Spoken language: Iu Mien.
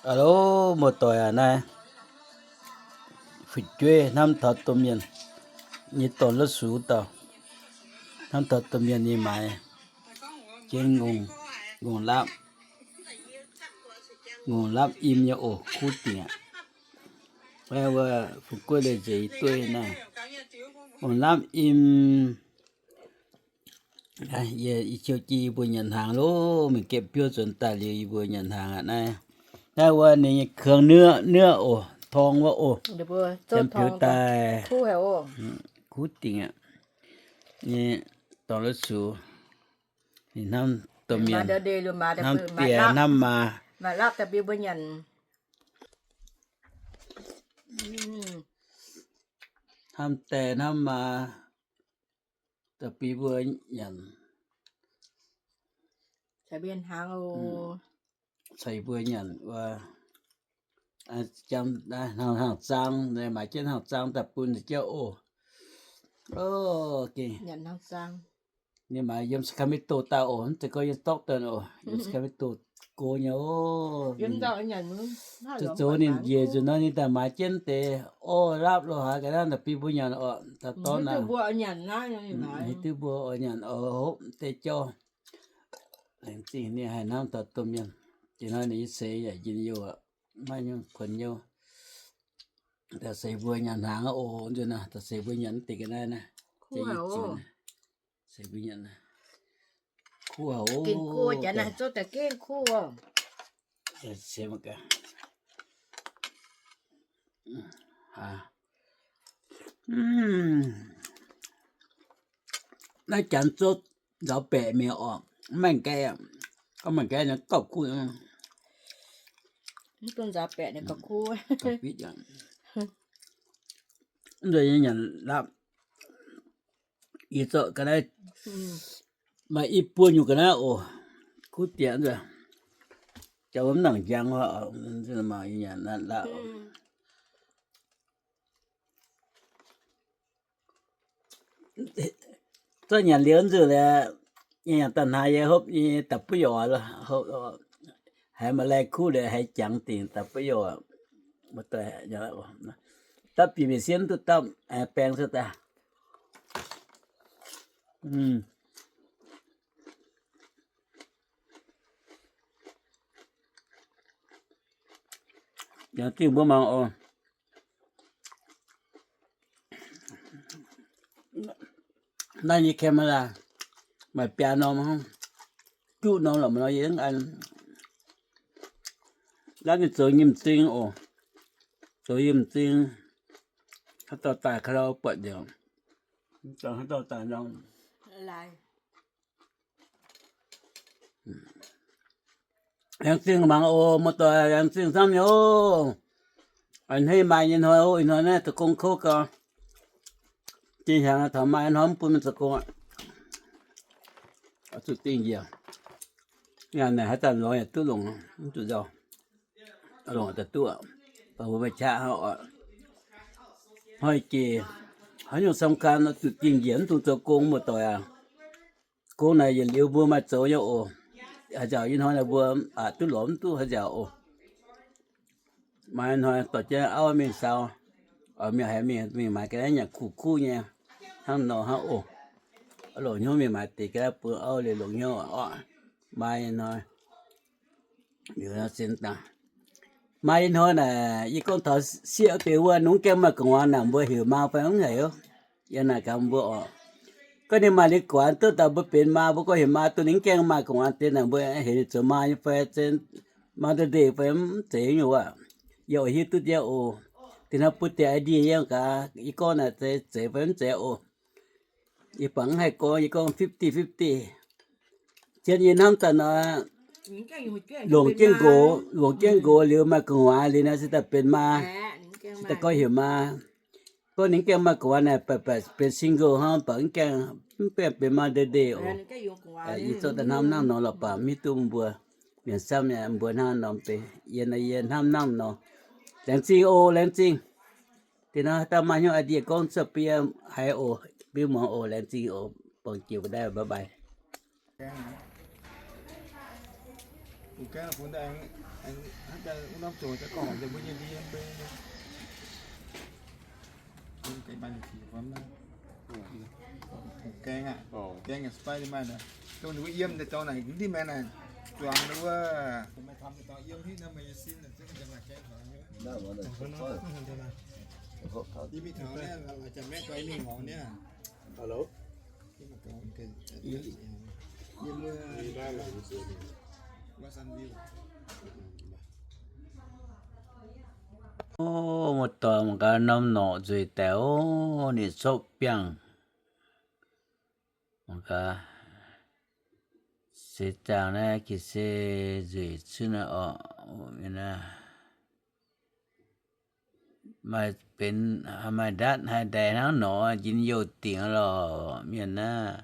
Alo, muoz-doic aac, naaiv fu'jueiv hnamv taux domh mienh nyei dorn-la'sux dauh, hnamv taux domh mienh nyei maaiz jienv ngongh, ngongh lapv, ngongh lapv im nyei oc, kuv dingc aqv. Wuov, wuov, fu'jueiv leiz-nzeix dueiv naaiv, ngongh lapv im. Yie, yie qiu jiex yie mbuo nyanc hnaangx loh, mingh gaeqv biouv nzuonx daaih liuz yie mbuo nyanc hnaangx aqv naaiv. Naaiv wuov ninh nyei kungx nuoqv, nuoqv oc, torng wuov oc, janx-peux daaih, kuv dingc aqv. Nyei dorn-la'sux, ninh hnamv domh mienh, hnamv die, hnamv maa, hnamv die, hnamv maa, da'bie mbuo nyanc, caux mbuo nyanc wuov, hnangv zaang, maaiz jienv hnangv zaang daaih bun ninh jauv oc. Ninh maaiz yiem Sacramento daaih oc, mv zeiz gorngv yiem Stockton oc, yiem Sacramento go nyei oc. Zoux, zoux ninh njiec nzunc nor ninh daaih maaiz jienv deix orv lapv lo haaix ga'naaiv da'bie mbuo nyanc oc, daaih dorn aac. Hiuv duqv mbuo oix nyanc oc, hopv deix jauv. Laengz zingh ninh haih hnamv taux domh mienh. Ih hnoi ninh nyei seix yaac njien-youh, maiv nyungc kuonx nyouv. Daaih seix mbuo nyanc hnaangx oc, nzunc naaiv daaih seix mbuo nyanc deix ga'naaiv naaiv. Seix mbuo nyanc, kuv haic oc. Naaiv janx zouv nzaaux baeqc mingh oc, mv maaih nqaai, gorngv maaih nqaai nor gauh kuv. Mv dungx nzaaux baeqc ninh gauh kuv. Mv nzunc yie nyanc lapv, yie zorqv ga'naaiv maaih i buo nyungc ga'naaiv oc, kuv diex nzunc, jauv mv nangc njang, yie nyanc lapv. Zorqv nyanc liuz nzunc lorqc, yie nyanc daaih hnaaic yie hopv nyei da'buv yoc, haiz maaih lai kuv liuz haiz jangx dingc da'buv yoc. Dapv bieqc mingh sienv duqv dapv, baeng cuotv daaih. Yangh zingh mbuo mangc oc. Naaiv nyei camera maaih biaa norm, juqv norm lorqc, maaih norm yie mv an. Naaiv ninh zoux nyei m'zing oc, zoux nyei m'zing. Haaix dauh daaih ka'lauh buatc nzengc. Haaix dauh daaih nor. Laengz zingh mangc oc, muoz-doic, laengz zingh camv nyei oc. A'hneiv maaih nyei hnoi oc, ih hnoi naaiv zoux gong kouv gau. Jiex hnyangx taux maaih hnoi mv bun mienh zoux gong aqv. Zuqc dingh njiec. Naaic haaix zanc longx yaac duqv longc, mv zuqc nzauh. Longc daaih duqv, mbuo maaih qaqv hnoi oc. Hnoi jiex, haaix nyungc สำคัญ zuqc dingh njiec mv dungx zoux gong, muoz-doic aac. Gong naaic yietc liuz mbuo maaih zoux nyei oc. Haaix nzauc ih hnoi naaic mbuo aqc duqv lorz mv duqv haaix nzauc oc. Maaih hnoi dorh jienv auv mingh saau, mingh haiz mingh, mingh maaiz ga'naaiv nyanc kuv kuv nyei, hnangv nor hnangv oc. Longc hnyouv mingh maaiz deix ga'naaiv bun auv liuz longc hnyouv oc. Maaih hnoi liuz nor sin daaih. Maaih ih hnoi naaic yie gorngv taux sieqv deix wuov, ninh mv gaengh maaih gu'nguaaz naaic mbuo heuc maa fai mv haiz oc. Yie naaic gaax mbuo oc, gorngv ninh maaih liuz gu'nguaaz duqv daaih mbuo benx maa, mbuo gorngv heuc maa duqv ninh mv gaengh maaih gu'nguaaz deix naaic mbuo heuc ninh zoux maa nyei fai, Mother's Day fai mv zeiz nyungc wuov. Yie oix hiuv duqv njiec oc. Dinh hnangv butv deix idea yie gaax, yie gorngv naaic zeiz fai mv zeiz oc. Yie bangc mv haih gorngv, yie gorngv fifty fifty. Zien yie hnamv daaih nor, longc jienv nqox, longc jienv nqox liuz maaih gu'nguaaz liuz naaic se daaih benx maa, se daaih gorngv heuc maa. Gorngv ninh mv gaengh maaih gu'nguaaz naaic, baeqc baeqc benx single hnangv, baac mv gaengh, mv gaengh benx Mother's Day oc. Yie zorqv daaih hnamv hnangv nor lorqc, baac mv hiuv duqv mbuo mienh camv nyei, mbuo hnangv nor benx. Yie naaiv yie hnamv hnangv nor. Laengz zingh oc, laengz zingh. Dinh hnoi haaix dauh maaih hnyouv idea gorngv cuotv bun yie haiz oc, biux muangx oc, laengz zingh oc, buangh jiex mbuo daaih, bye bye. Haaix daaih wuov norm zoqc daaih gorngv horpc deix mbuo nyei ndie mbuo. Gaeng aqv, gaeng spider maaih naaic, dongh ninh mbuo yiem deix dorngx naaic, mv diuh maengx naaic, zuangx ninh wuov, maaih taux deix dorngx yiem hitv naaiv meih nyei sin, yie mingh taux naaiv, janx-maengx dorh yie mingh lorz niaa. O, muoz-doic mangc gaax norm norqc nzueic daic o, ninh copv biangh. Mangc gaax, seix zaangc naaiv ga'sie nzueic cuotv naaiv orqc, mienh aah. Maaih benx, maaih ndatv haaix ndaix hnangv norqc, njien-youh dingc lorqc, mienh aah.